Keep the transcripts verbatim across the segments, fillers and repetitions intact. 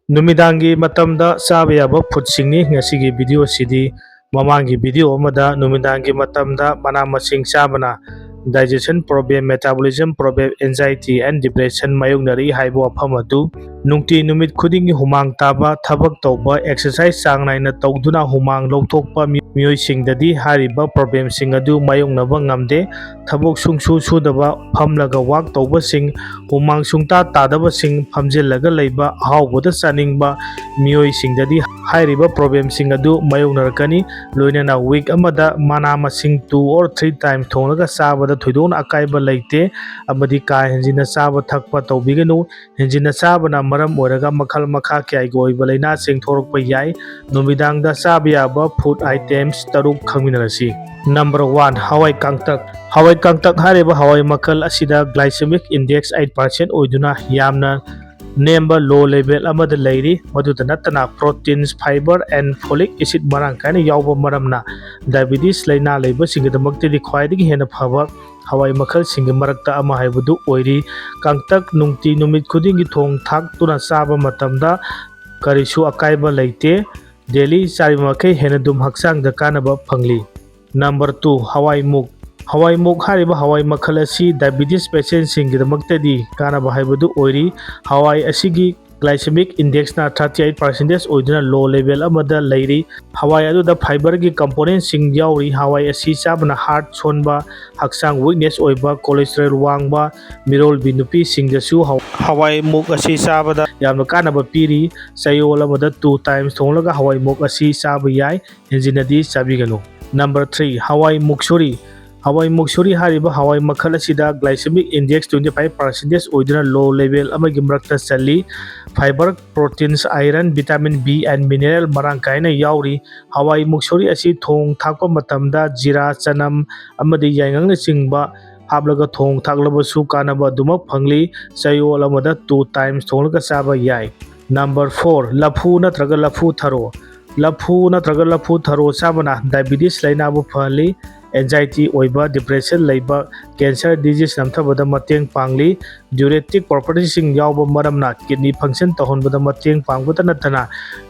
ꯅꯨꯃꯤꯗꯥꯡꯒꯤ ꯃꯇꯝꯗ ꯆꯥꯕ ꯌꯥꯕ ꯐꯨꯗꯁꯤꯡꯅꯤ ꯉꯁꯤꯒꯤ ꯚꯤꯗꯤꯑꯣꯁꯤꯗꯤ꯫ ꯃꯃꯥꯡꯒꯤ ꯚꯤꯗꯤꯑꯣ ꯑꯃꯗ ꯅꯨꯃꯤꯗꯥꯡꯒꯤ ꯃꯇꯝꯗ ꯃꯅꯥ ꯃꯁꯤꯡ ꯆꯥꯕꯅ digestion problem, metabolism problem, anxiety and depression ꯃꯥꯌꯣꯛꯅꯔꯤ ꯍꯥꯏꯕ ꯋꯥꯐꯝ ꯑꯗꯨ, ꯅꯨꯡꯇꯤ ꯅꯨꯃꯤꯠ ꯈꯨꯗꯤꯡꯒꯤ ꯍꯨꯃꯥꯡ ꯇꯥꯕ, ꯊꯕꯛ ꯇꯧꯕ, exercise ꯆꯥꯡ ꯅꯥꯏꯅ ꯇꯧꯗꯨꯅ ꯍꯨꯃꯥꯡ ꯂꯧꯊꯣꯛꯄ ꯃꯤ-, ꯃꯤꯑꯣꯏꯁꯤꯡꯗꯗꯤ ꯍꯥꯏꯔꯤꯕ problemꯁꯤꯡ ꯑꯗꯨ ꯃꯥꯌꯣꯛꯅꯕ ꯉꯝꯗꯦ꯫ ꯊꯕꯛ ꯁꯨꯡꯁꯨ ꯁꯨꯗꯕ, ꯐꯝꯂꯒ work ꯇꯧꯕꯁꯤꯡ, ꯍꯨꯃꯥꯡ ꯁꯨꯡꯇꯥ ꯇꯥꯗꯕꯁꯤꯡ, ꯐꯝꯖꯤꯜꯂꯒ ꯂꯩꯕ, ꯑꯍꯥꯎꯕꯗ ꯆꯥꯅꯤꯡꯕ ꯃꯤꯑꯣꯏꯁꯤꯡꯗꯗꯤ ꯍꯥꯏꯔꯤꯕ problemꯁꯤꯡ ꯑꯗꯨ ꯃꯥꯌꯣꯛꯅꯔꯛꯀꯅꯤ꯫ ꯂꯣꯏꯅꯅ week ꯑꯃꯗ ꯃꯅꯥ ꯃꯁꯤꯡ two or three times ꯊꯣꯡꯂꯒ ꯆꯥꯕꯗ ꯊꯣꯏꯗꯣꯛꯅ ꯑꯀꯥꯏꯕ ꯂꯩꯇꯦ ꯑꯃꯗꯤ ꯀꯥ ꯍꯦꯟꯖꯤꯟꯅ ꯆꯥꯕ ꯊꯛꯄ ꯇꯧꯕꯤꯒꯅꯨ꯫ ꯍꯦꯟꯖꯤꯟꯅ ꯆꯥꯕꯅ ꯃꯔꯝ ꯑꯣꯏꯔꯒ ꯃꯈꯜ ꯃꯈꯥ ꯀꯌꯥꯒꯤ ꯑꯣꯏꯕ ꯂꯥꯏꯅꯥꯁꯤꯡ ꯊꯣꯛꯂꯛꯄ ꯌꯥꯏ꯫ ꯅꯨꯃꯤꯗꯥꯡꯗ ꯆꯥꯕ ꯌꯥꯕ food items ꯇꯔꯨꯛ ꯈꯪꯃꯤꯟꯅꯔꯁꯤ꯫ Number one, ꯍꯋꯥꯏ ꯀꯥꯡꯇꯛ꯫ ꯍꯋꯥꯏ ꯀꯥꯡꯇꯛ ꯍꯥꯏꯔꯤꯕ ꯍꯋꯥꯏ ꯃꯈꯜ ꯑꯁꯤꯗ glycemic index eight percent ꯑꯣꯏꯗꯨꯅ ꯌꯥꯝꯅ ꯅꯦꯝꯕ, low level ꯑꯃꯗ ꯂꯩꯔꯤ꯫ ꯃꯗꯨꯗ ꯅꯠꯇꯅ proteins, fiber and folic acid ꯃꯔꯥꯡ ꯀꯥꯏꯅ ꯌꯥꯎꯕ ꯃꯔꯝꯅ diabetes ꯂꯥꯏꯅꯥ ꯂꯩꯕꯁꯤꯡꯒꯤꯗꯃꯛꯇꯗꯤ ꯈ꯭ꯋꯥꯏꯗꯒꯤ ꯍꯦꯟꯅ ꯐꯕ ꯍꯋꯥꯏ ꯃꯈꯜꯁꯤꯡꯒꯤ ꯃꯔꯛꯇ ꯑꯃ ꯍꯥꯏꯕꯗꯨ ꯑꯣꯏꯔꯤ꯫ ꯀꯥꯡꯇꯛ ꯅꯨꯡꯇꯤ ꯅꯨꯃꯤꯠ ꯈꯨꯗꯤꯡꯒꯤ ꯊꯣꯡ ꯊꯥꯛꯇꯨꯅ ꯆꯥꯕ ꯃꯇꯝꯗ ꯀꯔꯤꯁꯨ ꯑꯀꯥꯏꯕ ꯂꯩꯇꯦ꯫ Daily ꯆꯥꯔꯤꯕ ꯃꯈꯩ ꯍꯦꯟꯅ ꯑꯗꯨꯝ ꯍꯛꯆꯥꯡꯗ ꯀꯥꯟꯅꯕ ꯐꯪꯂꯤ꯫ Number two, ꯍꯋꯥꯏ ꯃꯨꯛ꯫ ꯍꯋꯥꯏ ꯃꯨꯛ ꯍꯥꯏꯔꯤꯕ ꯍꯋꯥꯏ ꯃꯈꯜ ꯑꯁꯤ diabetes patientꯁꯤꯡꯒꯤꯗꯃꯛꯇꯗꯤ ꯀꯥꯟꯅꯕ ꯍꯥꯏꯕꯗꯨ ꯑꯣꯏꯔꯤ꯫ ꯍꯋꯥꯏ ꯑꯁꯤꯒꯤ glycemic indexꯅ thirty eight percentage ꯑꯣꯏꯗꯨꯅ low level ꯑꯃꯗ ꯂꯩꯔꯤ꯫ ꯍꯋꯥꯏ ꯑꯗꯨꯗ fiberꯒꯤ componentꯁꯤꯡ ꯌꯥꯎꯔꯤ꯫ ꯍꯋꯥꯏ ꯑꯁꯤ ꯆꯥꯕꯅ heart ꯁꯣꯟꯕ, ꯍꯛꯆꯥꯡ weakness ꯑꯣꯏꯕ, cholesterol ꯋꯥꯡꯕ, ꯃꯤꯔꯣꯜꯕꯤ ꯅꯨꯄꯤꯁꯤꯡꯗꯁꯨ ꯍꯋ-, ꯍꯋꯥꯏ ꯃꯨꯛ ꯑꯁꯤ ꯆꯥꯕꯗ ꯌꯥꯝꯅ ꯀꯥꯟꯅꯕ ꯄꯤꯔꯤ꯫ ꯆꯌꯣꯜ ꯑꯃꯗ two times ꯊꯣꯡꯂꯒ ꯍꯋꯥꯏ ꯃꯨꯛ ꯑꯁꯤ ꯆꯥꯕ ꯌꯥꯏ꯫ ꯍꯦꯟꯖꯤꯟꯅꯗꯤ ꯆꯥꯕꯤꯒꯅꯨ꯫ Number three, ꯍꯋꯥꯏ ꯃꯨꯛꯁꯨꯔꯤ꯫ ꯍꯋꯥꯏ ꯃꯨꯛꯁꯨꯔꯤ ꯍꯥꯏꯔꯤꯕ ꯍꯋꯥꯏ ꯃꯈꯜ ꯑꯁꯤꯗ glycemic index twenty five percentage ꯑꯣꯏꯗꯨꯅ low level ꯑꯃꯒꯤ ꯃꯔꯛꯇ ꯆꯜꯂꯤ꯫ Fiber, proteins, iron, vitamin B and mineral ꯃꯔꯥꯡ ꯀꯥꯏꯅ ꯌꯥꯎꯔꯤ꯫ ꯍꯋꯥꯏ ꯃꯨꯛꯁꯨꯔꯤ ꯑꯁꯤ ꯊꯣꯡ ꯊꯥꯛꯄ ꯃꯇꯝꯗ ꯖꯤꯔꯥ, ꯆꯅꯝ ꯑꯃꯗꯤ ꯌꯥꯏꯉꯪꯅꯆꯤꯡꯕ ꯍꯥꯞꯂꯒ ꯊꯣꯡ ꯊꯥꯛꯂꯕꯁꯨ ꯀꯥꯟꯅꯕ ꯑꯗꯨꯃꯛ ꯐꯪꯂꯤ꯫ ꯆꯌꯣꯜ ꯑꯃꯗ two times ꯊꯣꯡꯂꯒ ꯆꯥꯕ ꯌꯥꯏ꯫ Number four, ꯂꯐꯨ ꯅꯠꯇ꯭ꯔꯒ ꯂꯐꯨ ꯊꯔꯣ꯫ ꯂꯐꯨ ꯅꯠꯇ꯭ꯔꯒ ꯂꯐꯨ ꯊꯔꯣ ꯆꯥꯕꯅ diabetes ꯂꯥꯏꯅꯥꯕꯨ ꯐꯍꯜꯂꯤ꯫ anxiety ꯑꯣꯏꯕ, depression ꯂꯩꯕ, cancer disease ꯅꯝꯊꯕꯗ ꯃꯇꯦꯡ ꯄꯥꯡꯂꯤ꯫ Diuretic property ꯁꯤꯡ ꯌꯥꯎꯕ ꯃꯔꯝꯅ kidney function ꯇꯧꯍꯟꯕꯗ ꯃꯇꯦꯡ ꯄꯥꯡꯕꯇ ꯅꯠꯇꯅ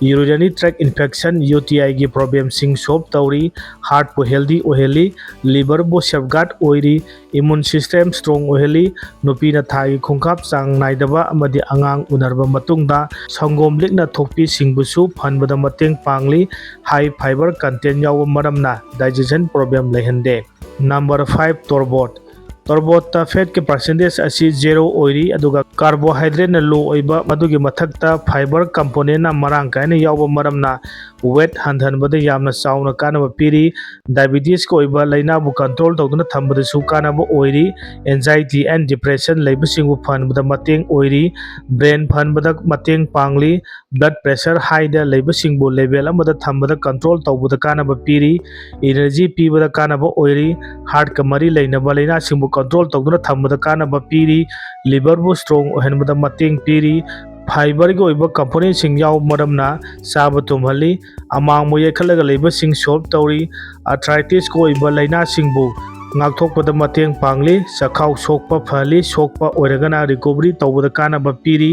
urinary tract infection, U T I ꯒꯤ problem ꯁꯤꯡ solve ꯇꯧꯔꯤ꯫ Heart ꯄꯨ healthy ꯑꯣꯏꯍꯜꯂꯤ꯫ Liver ꯕꯨ safeguard ꯑꯣꯏꯔꯤ꯫ Immune system strong ꯑꯣꯏꯍꯜꯂꯤ꯫ ꯅꯨꯄꯤꯅ ꯊꯥꯒꯤ ꯈꯣꯡꯀꯥꯞ ꯆꯥꯡ ꯅꯥꯏꯗꯕ ꯑꯃꯗꯤ ꯑꯉꯥꯡ ꯎꯅꯔꯕ ꯃꯇꯨꯡꯗ ꯁꯪꯒꯣꯝ ꯂꯤꯛꯅ ꯊꯣꯛꯄꯤꯁꯤꯡꯕꯨꯁꯨ ꯐꯍꯟꯕꯗ ꯃꯇꯦꯡ ꯄꯥꯡꯂꯤ꯫ High fiber content ꯌꯥꯎꯕ ꯃꯔꯝꯅ digestion problem ꯂꯩꯍꯟꯗꯦ꯫ Number five, ꯇꯣꯔꯕꯣꯠ꯫ ꯇꯣꯔꯕꯣꯠꯇ fat ꯀꯤ percentage ꯑꯁꯤ zero ꯑꯣꯏꯔꯤ, ꯑꯗꯨꯒ carbohydrate ꯅ low ꯑꯣꯏꯕ, ꯃꯗꯨꯒꯤ ꯃꯊꯛꯇ fiber component ꯅ ꯃꯔꯥꯡ ꯀꯥꯏꯅ ꯌꯥꯎꯕ ꯃꯔꯝꯅ weight ꯍꯟꯊꯍꯟꯕꯗ ꯌꯥꯝꯅ ꯆꯥꯎꯅ ꯀꯥꯟꯅꯕ ꯄꯤꯔꯤ꯫ Diabetes ꯀꯤ ꯑꯣꯏꯕ ꯂꯥꯏꯅꯥꯕꯨ control ꯇꯧꯗꯨꯅ ꯊꯝꯕꯗꯁꯨ ꯀꯥꯟꯅꯕ ꯑꯣꯏꯔꯤ꯫ Anxiety and depression ꯂꯩꯕꯁꯤꯡꯕꯨ ꯐꯍꯟꯕꯗ ꯃꯇꯦꯡ ꯑꯣꯏꯔꯤ꯫ Brain ꯐꯍꯟꯕꯗ ꯃꯇꯦꯡ ꯄꯥꯡꯂꯤ꯫ Blood pressure high ꯗ ꯂꯩꯕꯁꯤꯡꯕꯨ level ꯑꯃꯗ ꯊꯝꯕꯗ control ꯇꯧꯕꯗ ꯀꯥꯟꯅꯕ ꯄꯤꯔꯤ꯫ Energy ꯄꯤꯕꯗ ꯀꯥꯟꯅꯕ ꯑꯣꯏꯔꯤ꯫ Heart ꯀ ꯃꯔꯤ ꯂꯩꯅꯕ ꯂꯥꯏꯅꯥꯁꯤꯡꯕꯨ control ꯇꯧꯗꯨꯅ ꯊꯝꯕꯗ ꯀꯥꯟꯅꯕ ꯄꯤꯔꯤ꯫ Liver ꯕꯨ strong ꯑꯣꯏꯍꯟꯕꯗ ꯃꯇꯦꯡ ꯄꯤꯔꯤ꯫ Fiber ꯒꯤ ꯑꯣꯏꯕ component ꯁꯤꯡ ꯌꯥꯎꯕ ꯃꯔꯝꯅ ꯆꯥꯕ ꯇꯨꯝꯍꯜꯂꯤ꯫ ꯑꯃꯥꯡꯕ ꯌꯩꯈꯠꯂꯒ ꯂꯩꯕꯁꯤꯡ solve ꯇꯧꯔꯤ꯫ Arthritis ꯀ ꯑꯣꯏꯕ ꯂꯥꯏꯅꯥꯁꯤꯡꯕꯨ ꯉꯥꯛꯊꯣꯛꯄꯗ ꯃꯇꯦꯡ ꯄꯥꯡꯂꯤ꯫ ꯆꯈꯥꯎ ꯁꯣꯛꯄ ꯐꯍꯜꯂꯤ꯫ ꯁꯣꯛꯄ ꯑꯣꯏꯔꯒꯅ recovery ꯇꯧꯕꯗ ꯀꯥꯟꯅꯕ ꯄꯤꯔꯤ꯫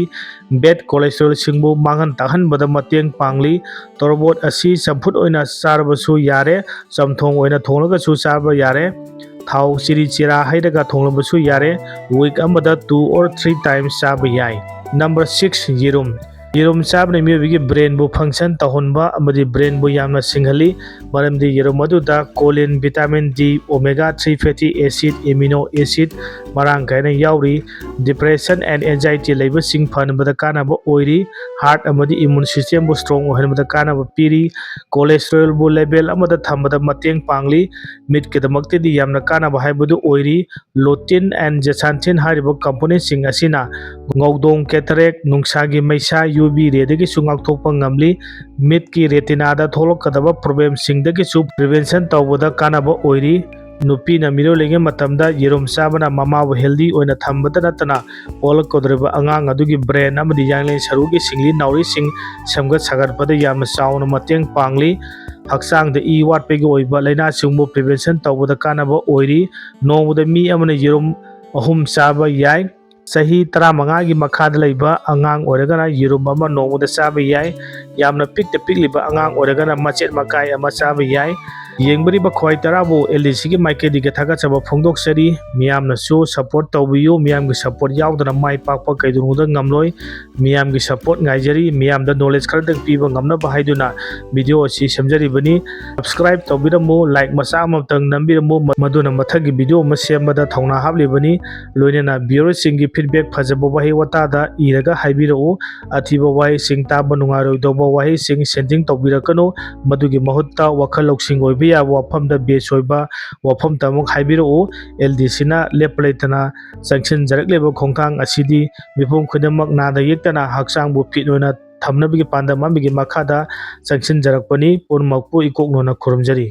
Bad cholesterol ꯁꯤꯡꯕꯨ ꯃꯥꯡꯍꯟ ꯇꯥꯛꯍꯟꯕꯗ ꯃꯇꯦꯡ ꯄꯥꯡꯂꯤ꯫ ꯇꯣꯔꯕꯣꯠ ꯑꯁꯤ ꯆꯝꯐꯨꯠ ꯑꯣꯏꯅ ꯆꯥꯔꯕꯁꯨ ꯌꯥꯔꯦ, ꯆꯝꯊꯣꯡ ꯑꯣꯏꯅ ꯊꯣꯡꯂꯒꯁꯨ ꯆꯥꯕ ꯌꯥꯔꯦ꯫ ꯊꯥꯎ ꯆꯤꯔꯤ ꯆꯤꯔꯥ ꯍꯩꯔꯒ ꯊꯣꯡꯂꯕꯁꯨ ꯌꯥꯔꯦ꯫ Week ꯑꯃꯗ two or three times ꯆꯥꯕ ꯌꯥꯏ꯫ Number six, ꯌꯦꯔꯨꯝ꯫ ꯌꯦꯔꯨꯝ ꯆꯥꯕꯅ ꯃꯤꯑꯣꯏꯕꯒꯤ brain ꯕꯨ function ꯇꯧꯍꯟꯕ ꯑꯃꯗꯤ brain ꯕꯨ ꯌꯥꯝꯅ ꯁꯤꯡꯍꯜꯂꯤ, ꯃꯔꯝꯗꯤ ꯌꯦꯔꯨꯝ ꯑꯗꯨꯗ choline, vitamin D, omega three fatty acid, amino acid ꯃꯔꯥꯡ ꯀꯥꯏꯅ ꯌꯥꯎꯔꯤ꯫ Depression and anxiety ꯂꯩꯕꯁꯤꯡ ꯐꯍꯟꯕꯗ ꯀꯥꯟꯅꯕ ꯑꯣꯏꯔꯤ꯫ Heart ꯑꯃꯗꯤ immune system ꯕꯨ strong ꯑꯣꯏꯍꯟꯕꯗ ꯀꯥꯟꯅꯕ ꯄꯤꯔꯤ꯫ Cholesterol ꯕꯨ level ꯑꯃꯗ ꯊꯝꯕꯗ ꯃꯇꯦꯡ ꯄꯥꯡꯂꯤ꯫ ꯃꯤꯠꯀꯤꯗꯃꯛꯇꯗꯤ ꯌꯥꯝꯅ ꯀꯥꯟꯅꯕ ꯍꯥꯏꯕꯗꯨ ꯑꯣꯏꯔꯤ꯫ Lutein and zeaxanthin ꯍꯥꯏꯔꯤꯕ component ꯁꯤꯡ ꯑꯁꯤꯅ ꯉꯧꯗꯣꯡ, cataract, ꯅꯨꯡꯁꯥꯒꯤ ꯃꯩꯁꯥ, U V ray ꯗꯒꯤꯁꯨ ꯉꯥꯛꯊꯣꯛꯄ ꯉꯝꯂꯤ꯫ ꯃꯤꯠꯀꯤ retina ꯗ ꯊꯣꯛꯂꯛꯀꯗꯕ problem ꯁꯤꯡꯗꯒꯤꯁꯨ prevention ꯇꯧꯕꯗ ꯀꯥꯟꯅꯕ ꯑꯣꯏꯔꯤ꯫ ꯅꯨꯄꯤꯅ ꯃꯤꯔꯣꯜꯂꯤꯉꯩ ꯃꯇꯝꯗ ꯌꯦꯔꯨꯝ ꯆꯥꯕꯅ ꯃꯃꯥꯕꯨ healthy ꯑꯣꯏꯅ ꯊꯝꯕꯇ ꯅꯠꯇꯅ ꯄꯣꯛꯂꯛꯀꯗꯧꯔꯤꯕ ꯑꯉꯥꯡ ꯑꯗꯨꯒꯤ brain ꯑꯃꯗꯤ ꯌꯥꯡꯂꯦꯟ ꯁꯔꯨꯒꯤ ꯁꯤꯡꯂꯤ ꯅꯥꯎꯔꯤꯁꯤꯡ ꯁꯦꯝꯒꯠ ꯁꯥꯒꯠꯄꯗ ꯌꯥꯝꯅ ꯆꯥꯎꯅ ꯃꯇꯦꯡ ꯄꯥꯡꯂꯤ꯫ ꯍꯛꯆꯥꯡꯗ ꯏ ꯋꯥꯠꯄꯒꯤ ꯑꯣꯏꯕ ꯂꯥꯏꯅꯥꯁꯤꯡꯕꯨ prevention ꯇꯧꯕꯗ ꯀꯥꯟꯅꯕ ꯑꯣꯏꯔꯤ꯫ ꯅꯣꯡꯃꯗ ꯃꯤ ꯑꯃꯅ ꯌꯦꯔꯨꯝ ꯑꯍꯨꯝ ꯆꯥꯕ ꯌꯥꯏ꯫ ꯆꯍꯤ ꯇꯔꯥꯃꯉꯥꯒꯤ ꯃꯈꯥꯗ ꯂꯩꯕ ꯑꯉꯥꯡ ꯑꯣꯏꯔꯒꯅ ꯌꯦꯔꯨꯝ ꯑꯃ ꯅꯣꯡꯃꯗ ꯆꯥꯕ ꯌꯥꯏ꯫ ꯌꯥꯝꯅ ꯄꯤꯛꯇ ꯄꯤꯛꯂꯤꯕ ꯑꯉꯥꯡ ꯑꯣꯏꯔꯒꯅ ꯃꯆꯦꯠ ꯃꯀꯥꯏ ꯑꯃ ꯆꯥꯕ ꯌꯥꯏ꯫ ꯌꯦꯡꯕꯤꯔꯤꯕ ꯈ꯭ꯋꯥꯏ ꯇꯔꯥꯕꯨ LDCꯒꯤ ꯃꯥꯏꯀꯩꯗꯒꯤ ꯊꯥꯒꯠꯆꯕ ꯐꯣꯡꯗꯣꯛꯆꯔꯤ꯫ ꯃꯤꯌꯥꯝꯅꯁꯨ support ꯇꯧꯕꯤꯌꯨ꯫ ꯃꯤꯌꯥꯝꯒꯤ support ꯌꯥꯎꯗꯅ ꯃꯥꯏ ꯄꯥꯛꯄ ꯀꯩꯗꯧꯅꯨꯡꯗ ꯉꯝꯂꯣꯏ꯫ ꯃꯤꯌꯥꯝꯒꯤ support ꯉꯥꯏꯖꯔꯤ꯫ ꯃꯤꯌꯥꯝꯗ knowledge ꯈꯔꯗꯪ ꯄꯤꯕ ꯉꯝꯅꯕ ꯍꯥꯏꯗꯨꯅ video ꯑꯁꯤ ꯁꯦꯝꯖꯔꯤꯕꯅꯤ꯫ Subscribe ꯇꯧꯕꯤꯔꯝꯃꯨ, like ꯃꯆꯥ ꯑꯃꯇꯪ ꯅꯝꯕꯤꯔꯝꯃꯨ, ꯃ-, ꯃꯗꯨꯅ ꯃꯊꯪꯒꯤ video ꯑꯃ ꯁꯦꯝꯕꯗ ꯊꯧꯅꯥ ꯍꯥꯞꯂꯤꯕꯅꯤ꯫ ꯂꯣꯏꯅꯅ viewerꯁꯤꯡꯒꯤ feedback ꯐꯖꯕ ꯋꯥꯍꯩ ꯋꯥꯇꯥꯗ ꯏꯔꯒ ꯍꯥꯏꯕꯤꯔꯛꯎ꯫ ꯑꯊꯤꯕ ꯋꯥꯍꯩꯁꯤꯡ, ꯇꯥꯕ ꯅꯨꯡꯉꯥꯏꯔꯣꯏꯗꯧꯕ ꯋꯥꯍꯩꯁꯤꯡ sending ꯇꯧꯕꯤꯔꯛꯀꯅꯨ꯫ ꯃꯗꯨꯒꯤ ꯃꯍꯨꯠꯇ ꯋꯥꯈꯜ ꯂꯧꯁꯤꯡ ꯑꯣꯏꯕ ꯌꯥꯕ ꯋꯥꯐꯝꯗ base ꯑꯣꯏꯕ ꯋꯥꯐꯝꯇꯃꯛ ꯍꯥꯏꯕꯤꯔꯛꯎ꯫ LDCꯅ ꯂꯦꯞꯄ ꯂꯩꯇꯅ ꯆꯪꯁꯤꯟꯖꯔꯛꯂꯤꯕ ꯈꯣꯡꯊꯥꯡ ꯑꯁꯤꯗꯤ ꯃꯤꯄꯨꯝ ꯈꯨꯗꯤꯡꯃꯛ ꯅꯥꯗ ꯌꯦꯛꯇꯅ ꯍꯛꯆꯥꯡꯕꯨ fit ꯑꯣꯏꯅ ꯊꯝꯅꯕꯒꯤ ꯄꯥꯟꯗꯝ ꯑꯃꯒꯤ ꯃꯈꯥꯗ ꯆꯪꯁꯤꯟꯖꯔꯛꯄꯅꯤ꯫ ꯄꯨꯝꯅꯃꯛꯄꯨ ꯏꯀꯣꯛꯅꯣꯅ ꯈꯨꯔꯨꯝꯖꯔꯤ꯫